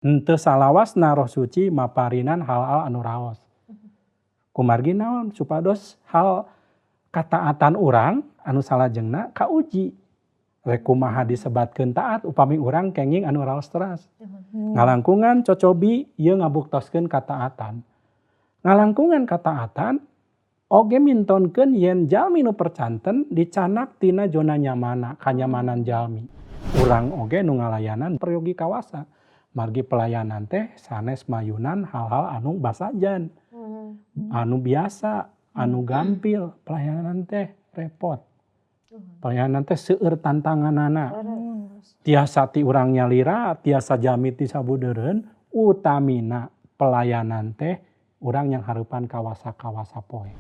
Henteu salawasna Roh Suci maparinan hal-hal anu raos. Kumargi naon supados hal kataatan urang anu salajengna kauji. Rek kumaha disebatkeun taat upami urang kenging anu raos teras. Ngalangkungan cocobi ieu ngabuktoskeun kataatan. Ngalangkungan kataatan oge mintonkeun yen jalmi nu percanten dicanak tina zona nyamana, kanyamanan jalmi. Urang oge nu ngalayanan peryogi kawasa. Margi pelayanan teh sanes mayunan hal-hal anu basajan. Anu biasa, anu gampil, pelayanan teh repot. Pelayanan teh seueur tantanganana. Tiasa ti urang nyalira, tiasa jalmi ti sabudeureun, utamina pelayanan teh urang yang hareupan kawasa-kawasa poe.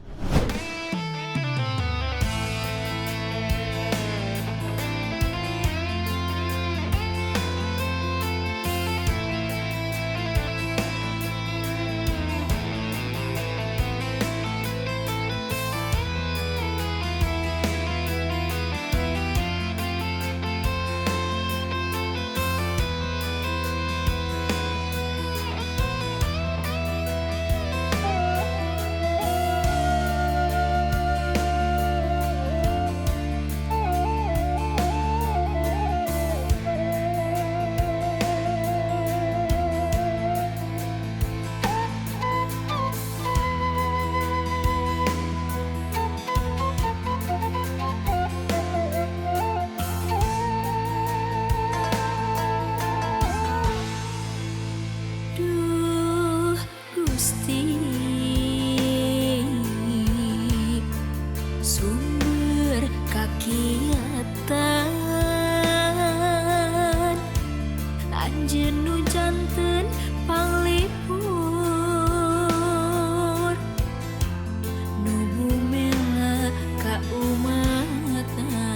Sumber kakiatan anjeun nu janten panglipur nu bumela ka umatna.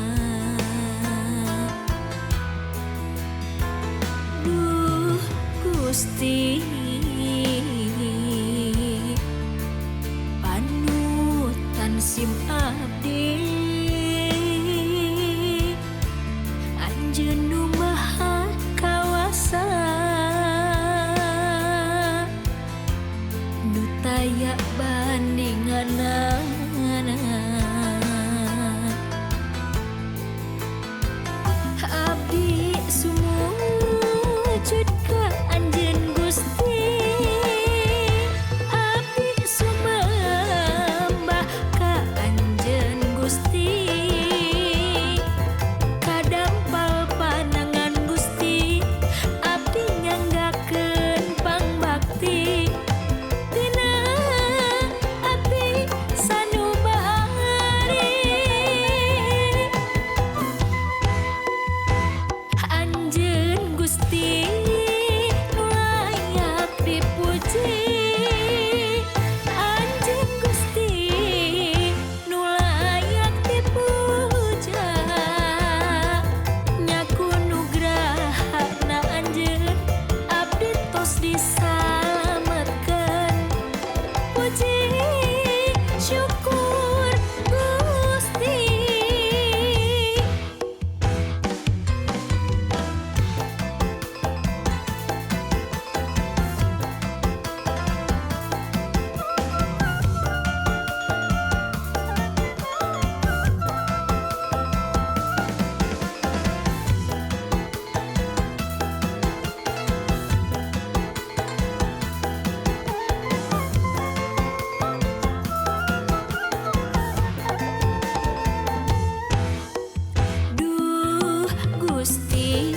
Duh Gusti panutan sim abdi anjeun nu maha kawasa nu taya bandinganana. Abdi sumujud ka anjeun Gusti, abdi sumembah ka anjeun Gusti, kadampal panangan Gusti, abdi nyanggakeun pangbakti tina ati sanubari. Anjeun Gusti nu layak dipuji, anjeun Gusti nu layak dipuja, nyaku nugrahana anjeun abdi tos disalametkeun. Puji syukur Gusti. Duh Gusti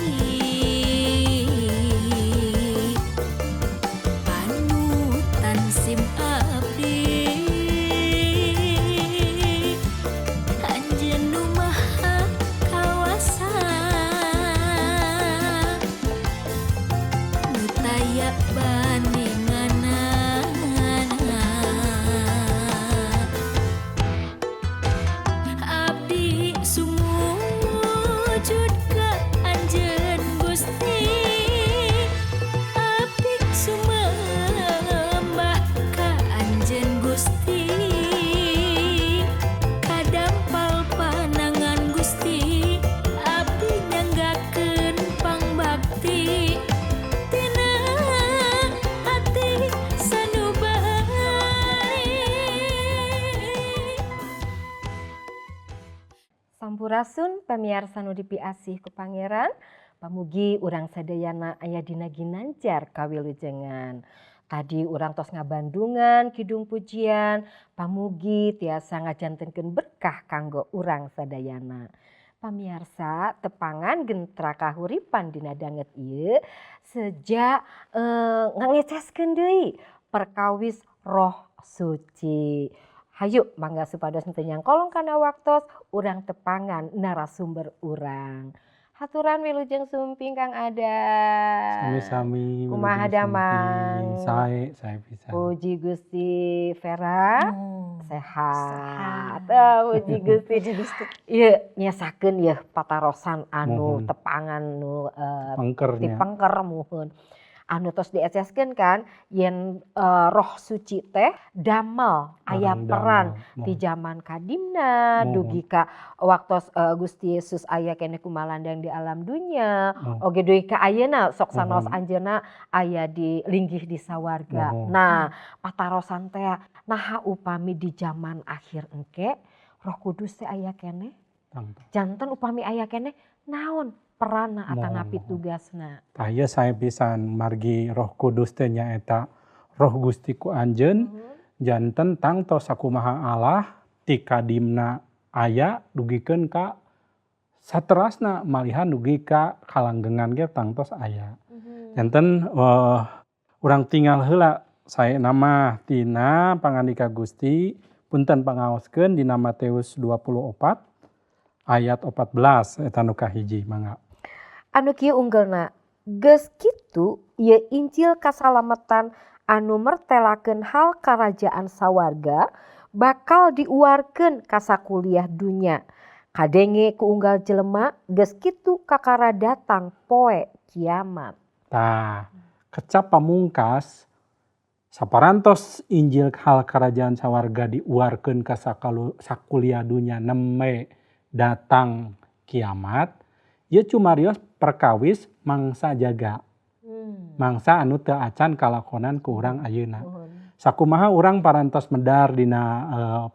panutan sim abdi, anjeun nu maha kawasa nu taya bandinganana. Abdi sumujud ka anjeun Gusti, abdi sumembah ka anjeun Gusti, kadampal panangan Gusti, abdi nyanggakeun pangbakti tina Sampurasun pamiarsa nu dipiasih ku Pangeran. Pamugi urang sadayana aya dina ginanjar kawilujengan. Tadi urang tos ngabandungan kidung pujian, pamugi tiasa ngajantenkeun berkah kanggo urang sadayana. Pamiarsa, tepangan Gentra Kahuripan dina danget ieu seja ngangeceskeun deui perkawis Roh Suci. Hayu mangga supados henteu nyangkolong kana waktos, urang tepangan narasumber urang. Haturan wilujeng sumping, Kang Adam. Sami-sami, Kumaha wilujeng damang? Sumping. Sae, sae pisan. Puji Gusti. Vera sehat. Sehat. Oh, puji Gusti. Puji Gusti. Ieu nyesakeun yeuh patarosan anu tepangan nu Pengker nya. Ti pengker, muhun. Anu tos dieceskeun kan yen Roh Suci teh damel aya Barang peran damel. Di zaman kadimna dugi ka waktos Gusti Yesus aya keneh kumalandang di alam dunya, oge dugi ka ayeuna sok sanaos anjeunna aya di linggih di sawarga. Nah, patarosan teh, naha upami di zaman akhir engke Roh Kudus teh aya keneh? Tangtu. Janten upami aya keneh, naon peranna atanapi tugasna? Tah, ieu sae pisan, margi Roh Kudus teh nyaeta Roh Gusti ku anjeun, janten tangtos sakumaha Allah ti kadimna aya dugikeun ka saterasna, malihan dugi ka kalanggengan ge tangtos aya. Janten urang tinggal heula saena mah tina pangandika Gusti, punten pangaoskeun dina Matius 24 ayat 14 eta nu kahiji, mangga. Anu kieu unggelna, geus kitu ieu Injil kasalametan anu mertelakeun hal karajaan sawarga bakal diuarkeun ka sakuliah dunya, kadenge ku unggal jelema, geus kitu kakara datang poe kiamat. Tah, kecap pamungkas, saparantos Injil hal kerajaan sawarga diuarkeun ka sakuliah dunya nembe datang kiamat, ieu cumarios perkawis mangsa jaga. Mangsa anu teu acan kalakonan ku urang ayeuna. Sakumaha urang parantos medar dina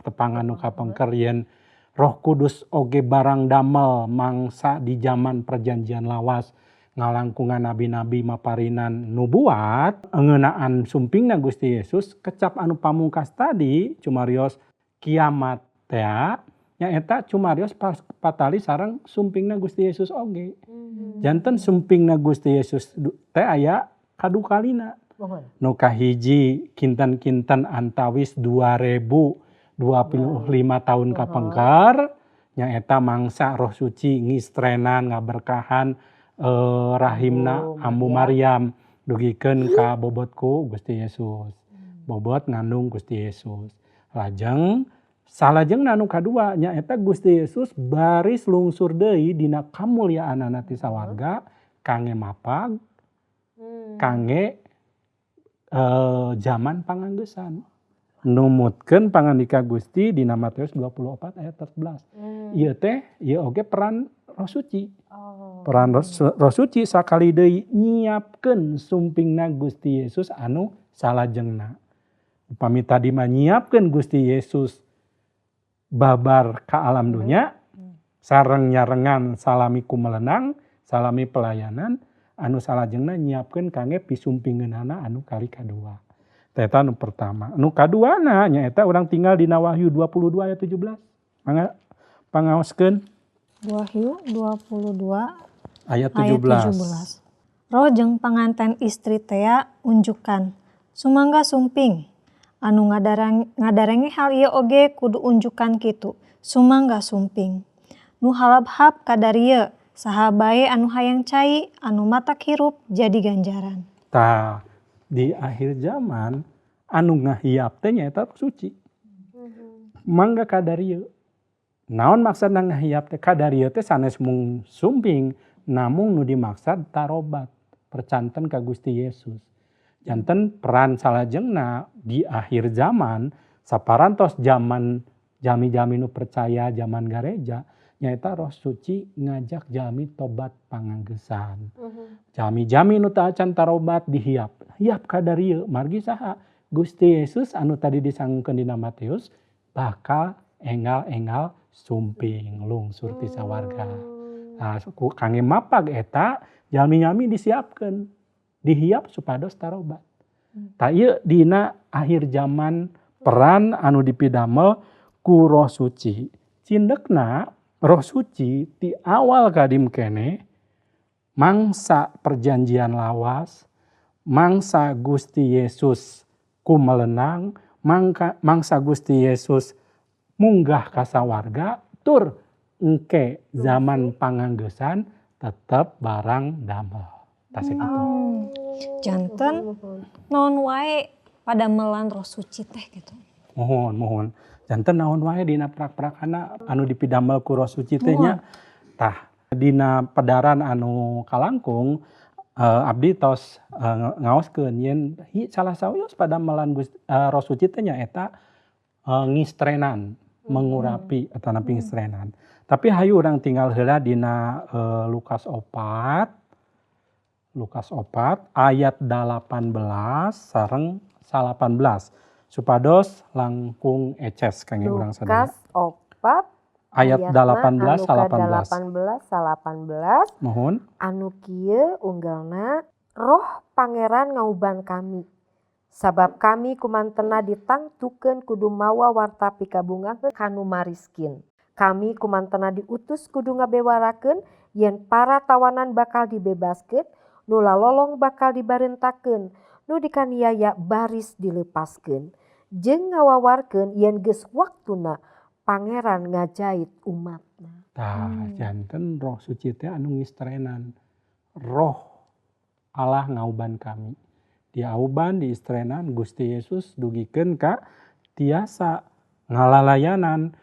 tepangan nu kapengker yen Roh Kudus oge barang damel mangsa di zaman perjanjian lawas ngalangkungan nabi-nabi maparinan nubuat ngeunaan sumpingna Gusti Yesus, kecap anu pamungkas tadi cumarios kiamat tea, nyaeta cumarios pas patali sareng sumpingna Gusti Yesus oge. Janten sumpingna Gusti Yesus teh aya kadukalina. Nu kahiji kinten-kinten antawis 2025 tahun kapengker, nyaeta mangsa Roh Suci ngistrenan ngaberkahan rahimna Ambu Ambu Maryam. Maryam dugikeun ka bobotku Gusti Yesus. Bobot ngandung Gusti Yesus. Lajeng salajengna anu kadua nyaeta Gusti Yesus baris lungsur deui dina kamulyaanana ti sawarga kangge mapag, kangge zaman panganggesan. Numutkeun pangandika Gusti dina Matius 24 ayat 14. Ieu teh ieu oge peran Roh Suci. Peran Roh Suci sakali deui nyiapkeun sumpingna Gusti Yesus anu salajengna. Upami tadi mah nyiapkeun Gusti Yesus babar ka alam dunya sareng nyarengan salami kumelenang, salami pelayanan, anu salajengna nyiapkeun kangge pisumpingeunana anu kali kadua. Eta anu pertama. Anu kaduana nyaeta urang tinggal dina Wahyu 22 ayat 17. Mangga pangaoskeun. Wahyu 22 ayat ayat 17. 17. Roh jeung panganten istri tea unjukan. Sumangga sumping. Anu ngadarenge hal ieu oge kudu unjukan kitu. Sumangga sumping. Nu halabhab kadarieu, saha bae anu hayang cai anu matak hirup jadi ganjaran. Tah, di akhir zaman anu ngahiap teh nyaeta Roh Suci. Mangga kadarieu. Naon maksudna ngahiap teh? Kadarieu teh sanes mung sumping, namung nu dimaksad tarobat, percanten ka Gusti Yesus. Janten peran salajengna di akhir zaman, saparantos zaman jami-jami nu percaya zaman gareja, nyaeta Roh Suci ngajak jami tobat panganggesan. Jami-jami nu teu acan tarobat dihiap. Hiap kadarieu margi saha? Gusti Yesus anu tadi disangungkeun dina Matius bakal enggal-enggal Sumping lungsur ti sawarga. Nah, kangge mapag eta jalmi-jalmi disiapkeun, dihiap supados tarobat. Tah, ieu dina akhir zaman peran anu dipidamel ku Roh Suci. Cindekna Roh Suci ti awal kadim keneh, mangsa Perjanjian Lawas, mangsa Gusti Yesus kumelenang, mangsa Gusti Yesus munggah ka sawarga, tur engke zaman panganggeusan tetep barang damel. Tah, sakitu. Janten naon wae padamelan Roh Suci teh gitu? Muhun, muhun. Janten naon wae dina prak-prakana anu dipidamel ku Roh Suci teh nya. Tah, dina pedaran anu kalangkung abdi tos ngaoskeun yen salah sawios padamelan Roh Suci teh nyaeta ngistrenan, mengurapi atanapi ngistrenan. Tapi hayu urang tingal heula dina Lukas 4, Lukas 4 ayat 18 sareng 18 supados langkung eces kangge urang sadaya. Lukas 4 ayat 18 18 18. 18. Muhun. Anu kieu unggelna, "Roh Pangeran ngauban kami, sabab kami kumantena ditangtukeun kudu mawa warta pikabungaheun ka nu mariskin. Kami kumantena diutus kudu ngabewarakeun yen para tawanan bakal dibebaskeun, nu lalolong bakal dibarentakeun, nu dikaniaya baris dilepaskeun, jeung ngawawarkeun yen geus waktuna Pangeran ngajait umatna." Tah, janten Roh Suci teh anu ngistrenan. Roh Allah ngauban kami. Diauban, diistrenan Gusti Yesus dugikeun ka tiasa ngalalayanan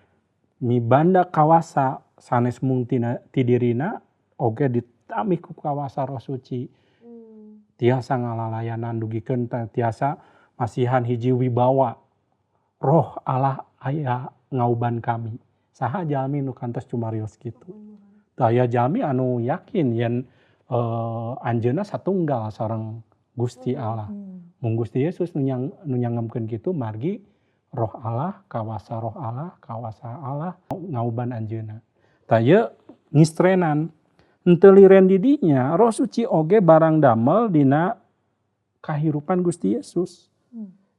mibanda kawasa sanes mung tina ti dirina oge ditambih ku kawasa Roh Suci. Tiasa ngalalayanan dugikeun tiasa masihan hiji wibawa. Roh Allah aya ngauban kami. Saha jalmi nu kantos cumarios kitu? Teu aya jalmi anu yakin yen anjeunna satunggal sareng Gusti Allah. Mung Gusti Yesus nu nyangemkeun kitu margi Roh Allah, kawasa Roh Allah, kawasa Allah ngauban anjeunna. Tah, ieu ngistrenan. Henteu liren di dinya, Roh Suci oge barang damel dina kahirupan Gusti Yesus.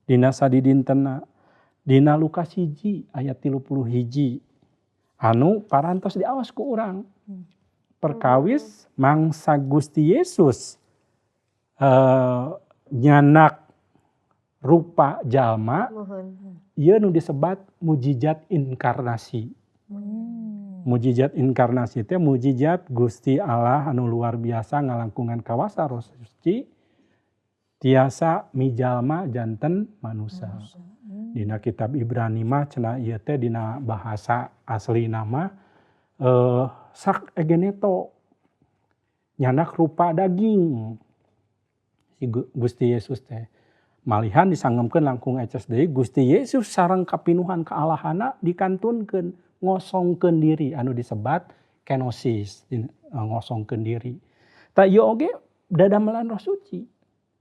Dina sadidintena. Dina Lukas 1 ayat 31 anu parantos diawas ku urang. Perkawis mangsa Gusti Yesus nyanak rupa jalma, ieu nu disebat mujizat inkarnasi. Mujizat inkarnasi teh mujizat Gusti Allah anu luar biasa ngalangkungan kawasa Roh Suci tiasa mijalma janten manusa. Dina kitab Ibrani mah cenah ieu teh dina bahasa asli nama sarx egeneto, nyanak rupa daging si Gusti Yesus teh. Malihan disangemkeun langkung eces deui, Gusti Yesus sareng kapinuhan kealahana dikantunkeun ngosongkeun diri anu disebat kenosis, ngosongkeun diri. Tah, ieu oge dadamelan Roh Suci.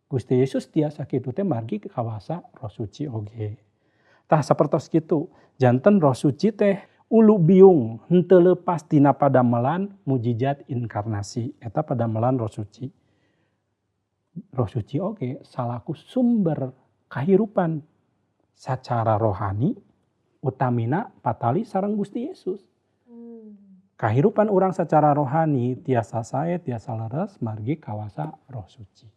Gusti Yesus tiasa kitu teh margi kawasa Roh Suci oge. Tah, sapertos kitu, janten Roh Suci teh ulu biung henteu leupas tina padamelan mujizat inkarnasi, eta padamelan Roh Suci. Roh Suci oge salaku sumber kahirupan sacara rohani, utamina patali sareng Gusti Yesus. Kahirupan urang secara rohani tiasa sae, tiasa leres margi kawasa Roh Suci.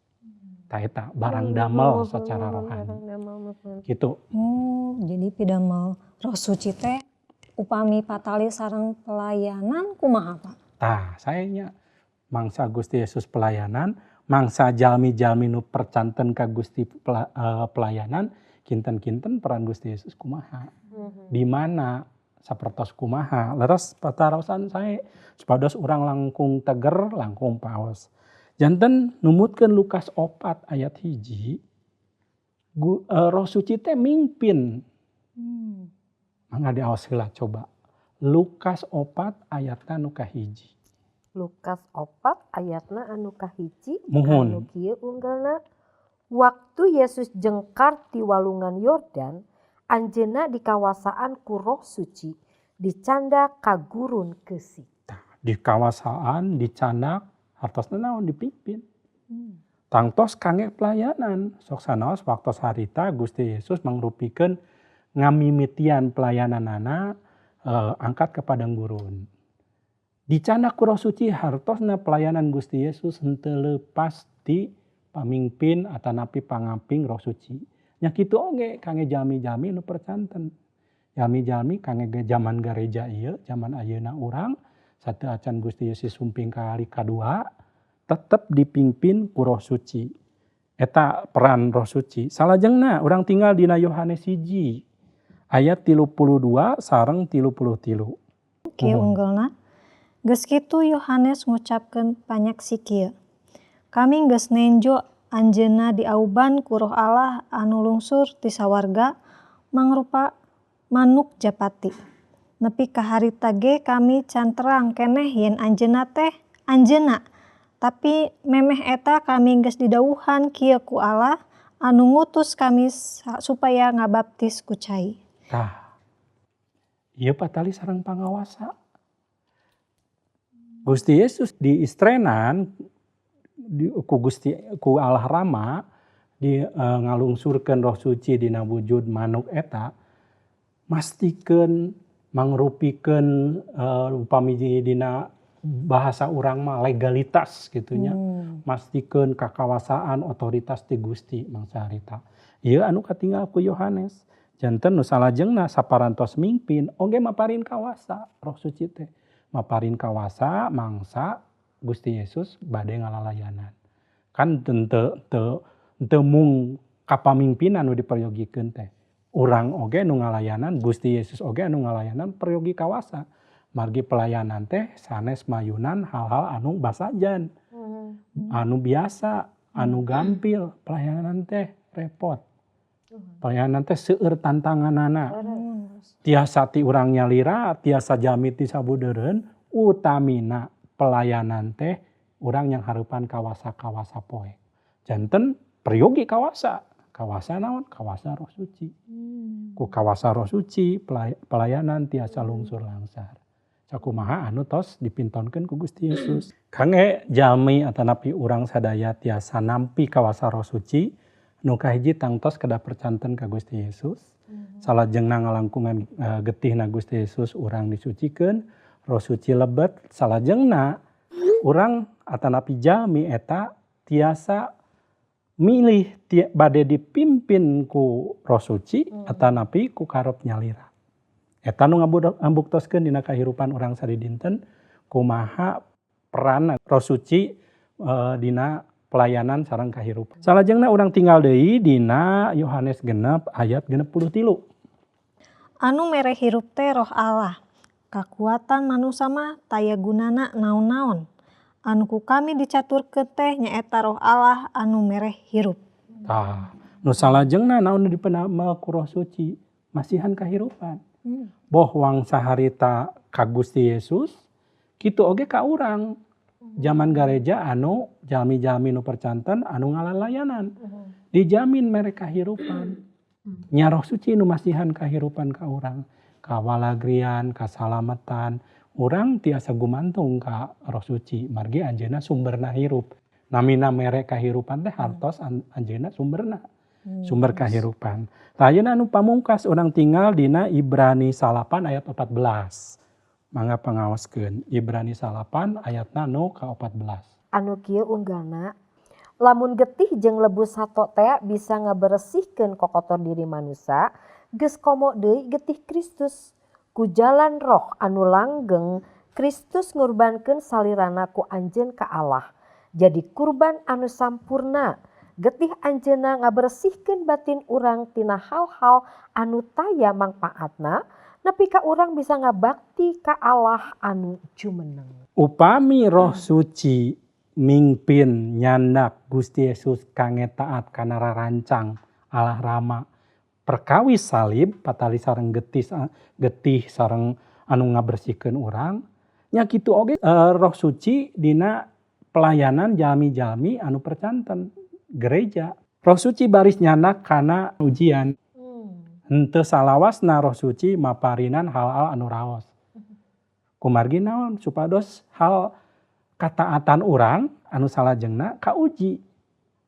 Tah, eta barang damel secara rohani. Barang damel, muhun. Gitu. Oh, jadi pidamel Roh Suci teh upami patali sareng pelayanan kumaha, Pak? Tah, sae nya mangsa Gusti Yesus pelayanan, mangsa jalmi-jalmi nu percanten ka Gusti pelayanan, kinten-kinten peran Gusti Yesus kumaha? Di mana sapertos kumaha? Leres patarosan sae supados urang langkung teger, langkung paos. Janten numutkeun Lukas 4 ayat 1, Roh Suci teh mingpin. Mangga diaos heula coba. Lukas 4 ayatna nu kahiji. Lukas 4 ayatna anu kahiji. Muhun. Anu kieu unggelna, "Waktu Yesus jengkar ti walungan Yordan, anjeunna dikawasaan ku Roh Suci." Dicandak ka gurun keusik. Dikawasaan, dicandak, hartosna naon? Dipimpin. Tangtos kangge pelayanan. Sok sanaos waktos harita Gusti Yesus mangrupikeun ngamimitian pelayananana angkat ke padang gurun. Dicandak ku Roh Suci, hartosna pelayanan Gusti Yesus henteu leupas ti pamingpin atanapi pangamping Roh Suci. Nya kitu oge kangge jalmi-jalmi nu percanten. Jalmi-jalmi kangge zaman gareja ieu, zaman ayeuna urang sateuacan Gusti Yesus sumping kali kadua, tetep dipimpin ku Roh Suci. Eta peran Roh Suci. Salajengna urang tingal dina Yohanes 1 ayat 32 sareng 33. Kieu unggelna. Geus kitu Yohanes ngucapkeun panyaksi kieu. Kami geus nenjo anjeunna diauban ku Roh Allah anu lungsur ti sawarga mangrupa manuk japati. Nepi ka harita ge kami can terang keneh yen anjeunna teh anjeunna. Tapi memeh eta kami geus didawuhan kieu ku Allah anu ngutus kami supaya ngabaptis ku cai. Tah. Ieu patali sareng pangawasa. Gusti Yesus diistrenan ku Gusti, ku Allah Rama di ngalungsurkeun Roh Suci dina wujud manuk eta, mastikeun mangrupikeun upami dina bahasa urang mah legalitas gitu nya. Mastikeun kakawasaan otoritas ti Gusti mangsa harita. Ieu anu katinggal ku Yohanes. Janten nu salajengna saparantos mingpin oge maparin kawasa Roh Suci teh. Maparin kawasa mangsa Gusti Yesus bade ngalalayanan. Kan teu mung kapamimpinan nu diperyogikeun teh. Urang oge nu ngalayanan, Gusti Yesus oge anu ngalayanan peryogi kawasa. Margi pelayanan teh sanes mayunan hal-hal anu basajan. Anu biasa, anu gampil, pelayanan teh repot. Pelayanan teh seueur tantanganana. Tiasa ti urang nyalira, tiasa jalmi ti sabudeureun, utamina pelayanan teh urang yang hareupan kawasa-kawasa poe. Janten peryogi kawasa. Kawasa naon? Kawasa Roh Suci. Ku kawasa Roh Suci pelayanan tiasa lungsur langsar. Sakumaha anu tos dipintonkeun ku Gusti Yesus. Kangge jalmi atanapi urang sadaya tiasa nampi kawasa Roh Suci, nu kahiji tangtos kedah percanten ka Gusti Yesus. Salajengna ngalangkungan getihna Gusti Yesus urang disucikeun, Roh Suci lebet, salajengna urang atanapi jalmi eta tiasa milih bade dipimpin ku Roh Suci atanapi ku karep nyalira. Eta nu ngabuktoskeun dina kahirupan urang sadidinten kumaha peran Roh Suci dina pelayanan sareng kahirupan. Salajengna urang tingal deui dina Yohanes 6 ayat 63. Anu mere hirup teh Roh Allah. Kakuatan manusa mah taya gunana naon-naon. Anu ku kami dicaturkeun teh nyaeta Roh Allah anu mere hirup. Tah, nu salajengna naon nu dipenamel ku Roh Suci? Masihan kahirupan. Boh wangsa harita ka Gusti Yesus, kitu oge ka urang. Zaman gareja anu jalmi-jalmi nu percanten anu ngalalayanan. Dijamin mere kahirupan. Nya Roh Suci nu masihan kahirupan ka urang. Kawalagrian, kasalamatan, urang tiasa gumantung ka Roh Suci. Margi anjeunna sumberna hirup. Namina mere kahirupan teh hartos anjeunna sumberna. Sumber kahirupan. Tah ayeuna anu pamungkas urang tingal dina Ibrani 9 ayat 14. Mangga pangaoskeun Ibrani 9 ayatna nu ka-14. Anu kieu unggalna, lamun getih jeung lebu sato teh bisa ngaberesihkeun kokotor diri manusa, geus komo deui getih Kristus. Ku jalan roh anu langgeng, Kristus ngurbankeun salirana ku anjeun ka Allah. Jadi kurban anu sampurna. Getih anjeunna ngaberesihkeun batin urang tina hal-hal anu taya mangpaatna, nepi ka urang bisa ngabakti ka Allah anu jumeneng. Upami Roh Suci mingpin nyandak Gusti Yesus kangge taat kana rarancang Allah Rama perkawis salib patali sareng getih sareng anu ngabersihkeun urang, nya kitu oge Roh Suci dina pelayanan jalmi-jalmi anu percanten gereja. Roh Suci baris nyandak kana ujian. Henteu salawasna Roh Suci maparinan hal-hal anu raos. Kumargi naon? Supados hal kataatan urang anu salajengna kauji.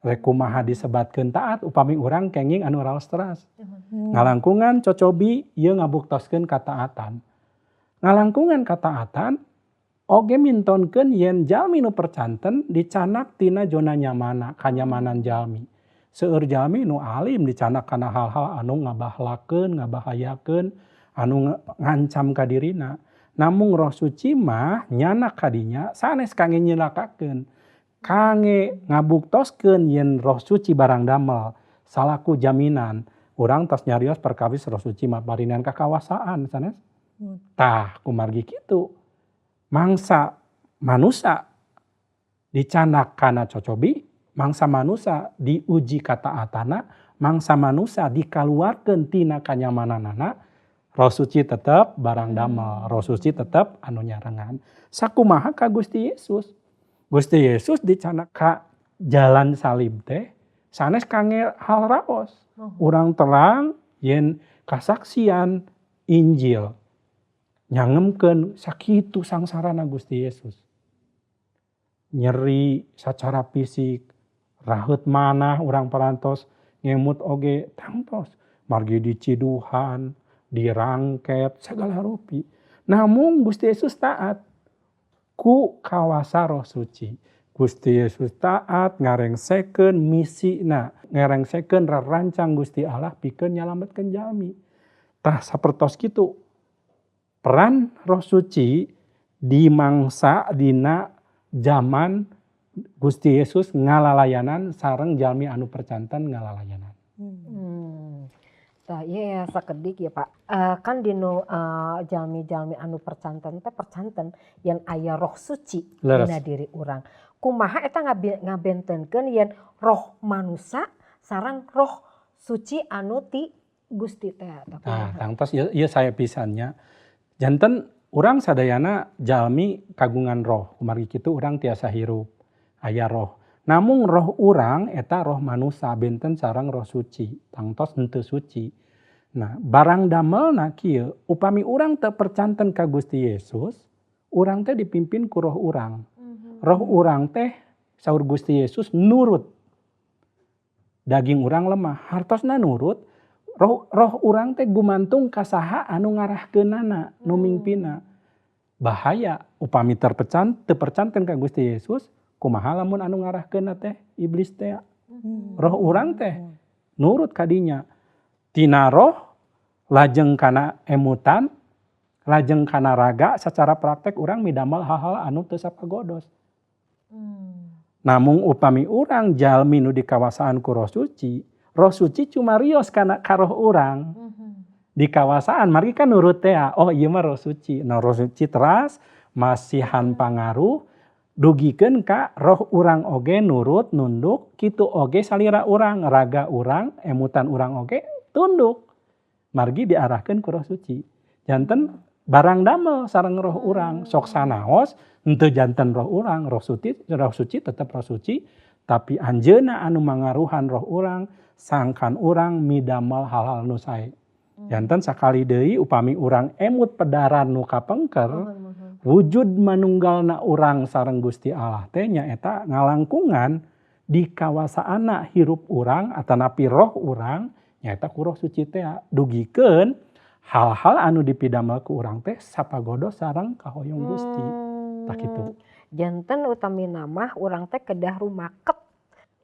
Rek kumaha disebatkeun taat upami urang kenging anu raos teras. Ngalangkungan cocobi ieu ngabuktoskeun kataatan. Ngalangkungan kataatan oge mintonkeun yen jalmi nu percanten dicanak tina zona nyamana, kanyamanan jalmi. Seueur jalmi nu alim dicanak kana hal-hal anu ngabahlakeun, ngabahayakeun, anu ngancam ka dirina. Namung Roh Suci mah nyanak kadinya sanes kangge nyilakakeun, kangge ngabuktoskeun yen Roh Suci barang damel salaku jaminan. Urang tos nyarios perkawis Roh Suci maparinan kakawasaan sanes. Tah kumargi kitu mangsa manusa dicanak kana cocobi, mangsa manusa diuji kataatana, mangsa manusa dikaluarkeun tina kanyamananana, Roh Suci tetep barang damel, Roh Suci tetep anu nyarengan. Sakumaha ka Gusti Yesus. Gusti Yesus dicanak ka jalan salib teh sanes kangge hal raos. Urang terang yen kasaksian Injil nyangemkeun sakitu sangsarana Gusti Yesus. Nyeri sacara fisik, raheut manah urang parantos ngemut oge tangtos, margi diciduhan, dirangket segala rupi. Namung Gusti Yesus taat ku kawasa Roh Suci. Gusti Yesus taat ngarengsekeun misina, ngarengsekeun rerancang Gusti Allah pikeun nyalametkeun jalmi. Tah sapertos kitu peran Roh Suci dimangsa dina zaman Gusti Yesus ngalalayanan sareng jalmi anu percanten ngalalayanan. Tah ieu ya sakedik ya Pak. Kan dinu jalmi-jalmi anu percanten teh percanten yen aya Roh Suci dina diri urang. Kumaha eta ngabentenkeun yen roh manusa sareng Roh Suci anu ti Gusti teh? Nah, tangtos ieu, ieu saya pisan nya. Janten urang sadayana jalmi kagungan roh, kumargi kitu urang tiasa hirup, aya roh. Namung roh urang eta roh manusa benten sareng Roh Suci, tangtos henteu suci. Nah, barang damelna kieu, upami urang teu percanten ka Gusti Yesus, urang teh dipimpin ku roh urang. Roh urang teh saur Gusti Yesus nurut. Daging urang lemah, hartosna nurut, roh roh urang teh gumantung ka saha anu ngarahkeunana, nu mingpina. Bahaya upami terpecan teu percanten ka Gusti Yesus, kumaha lamun anu ngarahkeunna teh iblis teh. Roh urang teh nurut kadinya. Tina roh lajeng kana emutan, lajeng kana raga, secara praktek urang midamel hal-hal anu teu sapagodos. Namung upami urang jalmi nu dikawasaan ku Roh Suci, Roh Suci cumarios kana ka roh urang. Dikawasaan margi kan nurut teh, oh ieu mah Roh Suci. Nah, Roh Suci teras masihan pangaruh dugikeun ka roh urang oge nurut nunduk, kitu oge salira urang, raga urang, emutan urang oge tunduk. Margi diarahkeun ku Roh Suci. Janten barang damel sareng roh urang, sok sanaos henteu janten roh urang, Roh Suci, Roh Suci tetep Roh Suci, tapi anjeunna anu mangaruhan roh urang sangkan urang midamel hal-hal nu sae. Janten sakali deui upami urang emut pedaran nu kapengker, wujud manunggalna urang sareng Gusti Allah teh nyaeta ngalangkungan di kawasaanna hirup urang atanapi roh urang nyaeta ku Roh Suci teh, dugikeun hal-hal anu dipidamel ku urang teh sapagodos sareng kahoyong Gusti. Tah kitu. Janten utamina mah urang teh kedah rumaket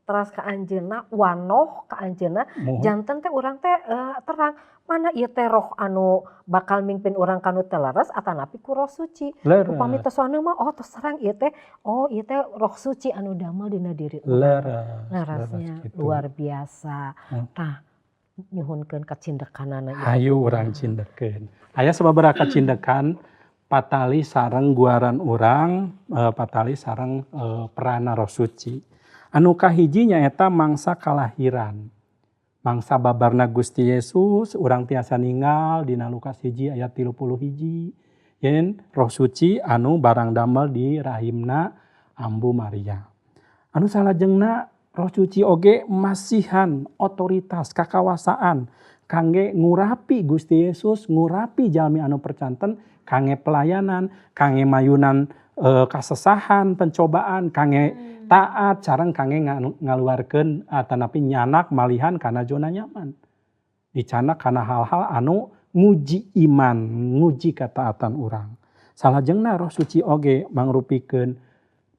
teras ka anjeunna, wanoh ka anjeunna, janten teh urang teh terang mana ieu teh roh anu bakal mimpin urang ka nu teu leres atanapi ku Roh Suci. Upami tos wanoh mah, oh tos terang ieu teh, oh ieu teh Roh Suci anu damel dina diri urang. Leres Leresnya kitu. Luar biasa. Tah nyuhunkeun kacindekanana ieu. Hayu urang cindekeun. Aya sababaraha kacindekan patali sareng guaran urang, patali sareng perana Roh Suci. Anu kahiji nyaeta mangsa kalahiran. Mangsa babarna Gusti Yesus urang tiasa ningal dina Lukas 1 ayat 31 yen Roh Suci anu barang damel di rahimna Ambu Maria. Anu salajengna Roh Suci oge masihan otoritas kakawasaan Kangge ngurapi Gusti Yesus, ngurapi jalmi anu percanten kangge pelayanan, kangge mayunan kasesahan, pencobaan, kangge taat sareng kangge ngaluarkeun atanapi nyanak malihan kana zona nyaman. Dicandak kana hal-hal anu nguji iman, nguji kataatan urang. Salajengna Roh Suci oge mangrupikeun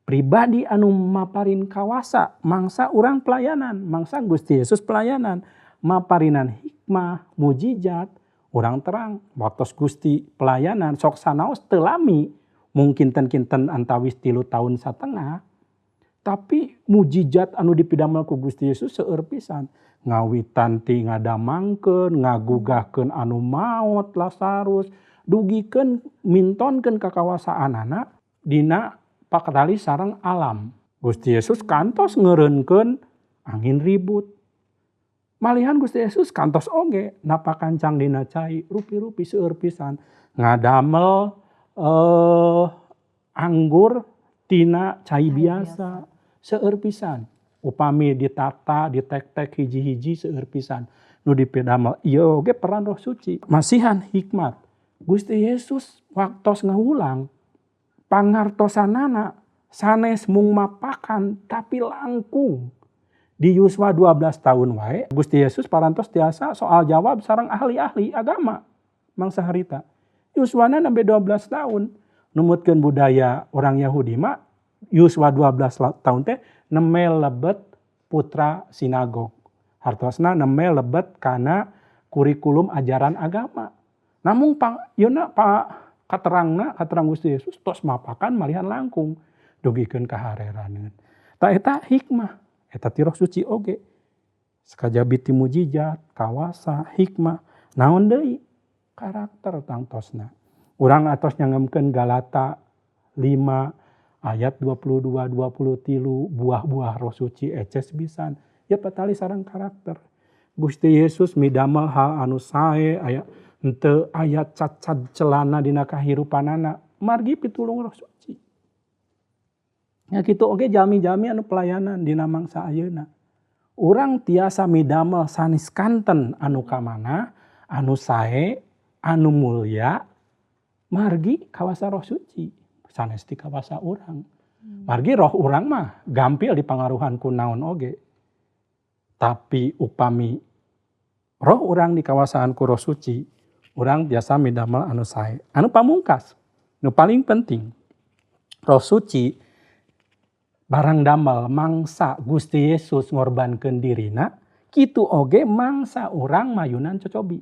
pribadi anu maparin kawasa mangsa urang pelayanan, mangsa Gusti Yesus pelayanan, maparinan hikmah, mujizat. Urang terang waktos Gusti pelayanan sok sanaos teu lami, mungkin kinten antawis 3,5 tahun, tapi mujizat anu dipidamel ku Gusti Yesus seueur pisan. Ngawitan ti ngadamangkeun, ngagugahkeun anu maot Lazarus, dugikeun mintonkeun kakawasaanana dina pakatali sareng alam. Gusti Yesus kantos ngeureunkeun angin ribut. Malihan Gusti Yesus kantos oge napakan cang dina cai, rupi-rupi seueur pisan. Ngadamel anggur tina cai biasa, seueur pisan. Upami ditata, ditek-tek hiji-hiji seueur pisan nu dipidamel. Ieu oge peran Roh Suci. Masihan hikmat. Gusti Yesus waktos ngawulang pangartosanana sanes mung mapakan tapi langkung. Di yuswa 12 tahun wae Gusti Yesus parantos tiasa soal jawab sareng ahli-ahli agama mangsa harita. Yuswana nembe 12 tahun. Numutkeun budaya orang Yahudi mah yuswa 12 tahun teh nembe lebet putra sinagog. Hartosna nembe lebet kana kurikulum ajaran agama. Namun pang yeuna pa katerangna katerang Gusti Yesus tos mapakan malihan langkung dugikeun ka hareraneun. Tah, eta hikmah, eta ti Roh Suci oge. Sakajabi ti mujizat, kawasa, hikmah, naon deui? Karakter tangtosna. Urang atos nyangemkeun Galata 5 ayat 22 23, buah-buah Roh Suci eces pisan. Ya, patali sareng karakter. Gusti Yesus midamel hal anu sae, aya henteu aya cacad celana dina kahirupanana margi pitulung Roh Suci. Ya, kitu oge jalmi-jalmi anu pelayanan dina mangsa ayeuna. Urang tiasa midamel sanes kanten anu kamanah, anu sae, anu mulya margi kawasa Roh Suci, sanes ti kawasa urang. Margi roh urang mah gampil dipangaruhan ku naon oge. Tapi upami roh urang dikawasaan ku Roh Suci, urang tiasa midamel anu sae. Anu pamungkas, nu paling penting, Roh Suci barang damel mangsa Gusti Yesus ngorbankeun dirina, kitu oge mangsa urang mayunan cocobi.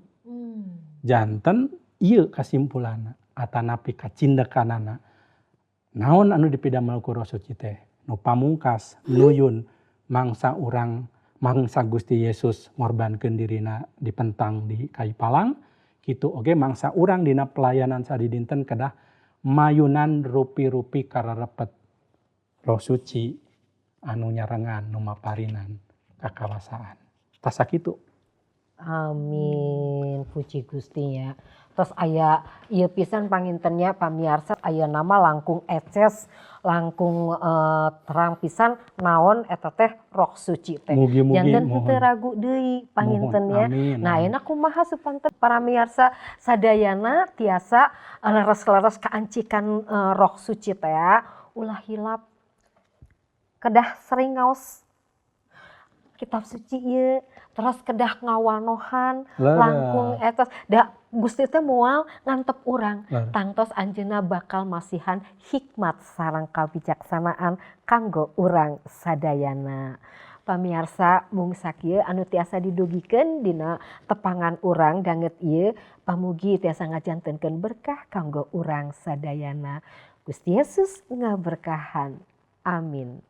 Janten ieu kasimpulanna atanapi kacindekanana. Naon anu dipidamel ku Roh Suci teh? Nu pamungkas nuyun mangsa urang, mangsa Gusti Yesus ngorbankeun dirina dipentang di kayu palang, kitu oge mangsa urang dina pelayanan sadidinten kedah mayunan rupi-rupi kararepet Roh Suci anu nyarengan, nu maparinan kakawasaan. Tah, sakitu. Amin, puji Gusti nya. Terus aya ieu pisan panginten nya, pamiarsa, aya nama langkung eces, langkung terang pisan naon eta teh Roh Suci teh. Mugi-mugi Janten mohon. Henteu ragu deui panginten nya. Amin. Nah, ayeuna kumaha supanten para miarsa sadayana tiasa leres-leres kaancikan Roh Suci teh ya? Ulah hilap kedah sering ngaos kitab suci ieu, terus kedah ngawanohan langkung etos da Gusti teh moal ngantep urang. Tangtos anjeunna bakal masihan hikmat sareng kawijaksanaan kanggo urang sadayana. Pamiarsa, mung sakieu anu tiasa didugikeun dina tepangan urang danget ieu. Pamugi tiasa ngajantenkeun berkah kanggo urang sadayana. Gusti Yesus ngaberkahan. Amin.